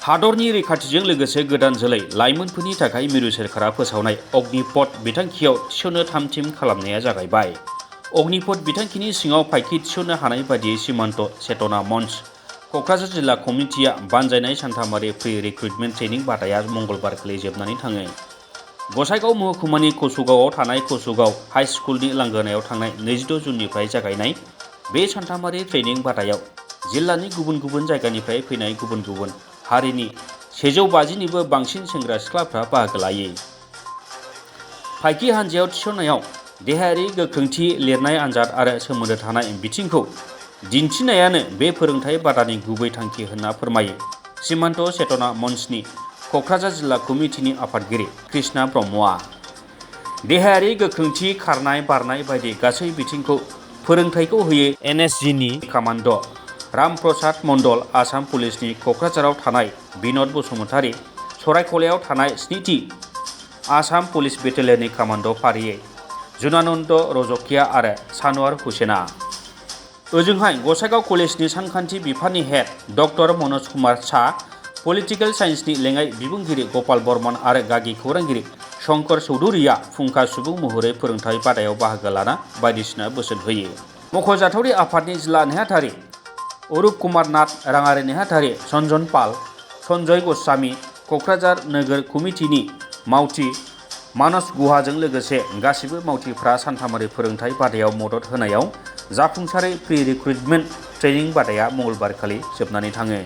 हादरनि रैखाथिजों लोगोसे गोदान जोलै लाइमोनफोरनि थाखाय मिरु सोरखारा फोसावनाय अग्निपथ बिथांखियाव थिसननो थाम-थिम खालामनाया जागायबाय। अग्निपथ बिथांखिनि सिङाव फाइखि थिसननो हानाय बादियै सीमान्त चेतना मंच क'क्राझार जिल्ला कमिटिया बानजायनाय सानथामारि प्रि-रिक्रुटमेन्ट ट्रेनिं बादाया मंगलबार खालि जोबनानै थाङो। गसाइगाव महकुमानि कसुगावआव थानाय कसुगाव हाइ स्कुलनि लांगोनायाव थांनाय 26 जुननिफ्राय जागायनाय बे सानथामारि ट्रेनिं बादायाव जिल्लानि गुबुन गुबुन जायगानिफ्राय फैनाय गुबुन गुबुन हारिनि 150निबो बांसिन सेंग्रा-सिख्लाफ्रा बाहागो लायो। फाइखि हान्जायाव थिसननायाव देहायारि गोख्रोंथि, लिरनाय आनजाद आरो सोमोन्दो थानाय बिथिंखौ दिन्थिनायानो बे फोरोंथाय बादानि गुबै थांखि होनना फोरमायो सीमान्त चेतना मंचनि क'क्राझार जिल्ला कमिटिनि आफादगिरि कृष्णा ब्रह्मआ। देहायारि गोख्रोंथि, खारनाय, बारनाय बायदि गासै बिथिंखौ फोरोंथायखौ होयो एनएसजिनि कामान्ड' राम प्रसाद मण्डल, आसाम पुलिसनि क'क्राझाराव थानाय बिन'द बसुमतारी, सरायकलायाव थानाय 7थि आसाम पुलिस बेटेलियननि कामान्ड' फारियै जुनानन्द रजकिया आरो सानवार हुसेना। ओजोंहाय गसाइगाव कलेजनि सानखान्थि बिफाननि head doctor Manoj Kumar Shah, political साइन्सनि लेङाइ बिबुंगिरि गपाल बर्मन आरो गागि खौरांगिरि शंकर चौधुरीया फुंखा सुबुं महरै फोरोंथाय बादायाव बाहागो लाना बायदिसिना बोसोन होयो। मख'जाथावदि आफादनि जिल्ला नेहाथारि अरुप कुमार नाथ, राङारि नेहाथारि सन्जन पाल, सन्जय गस्वामी, क'क्राझार नोगोर कमिटिनि मावथि मानस गुहाजों लोगोसे गासिबो मावथिफ्रा सानथामारि फोरोंथाय बादायाव मदद होनायाव जाफुंसारै प्रि-रिक्रुटमेन्ट ट्रेनिं बादाया मंगलबार खालि जोबनानै थाङो।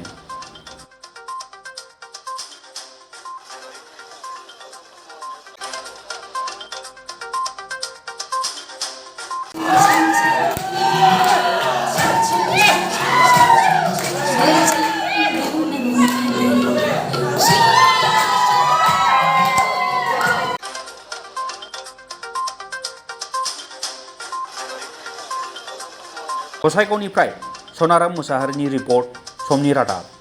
गसाइगावनिफ्राय सनाराम मुसाहारिनि रिपर्ट, समनि रादाब।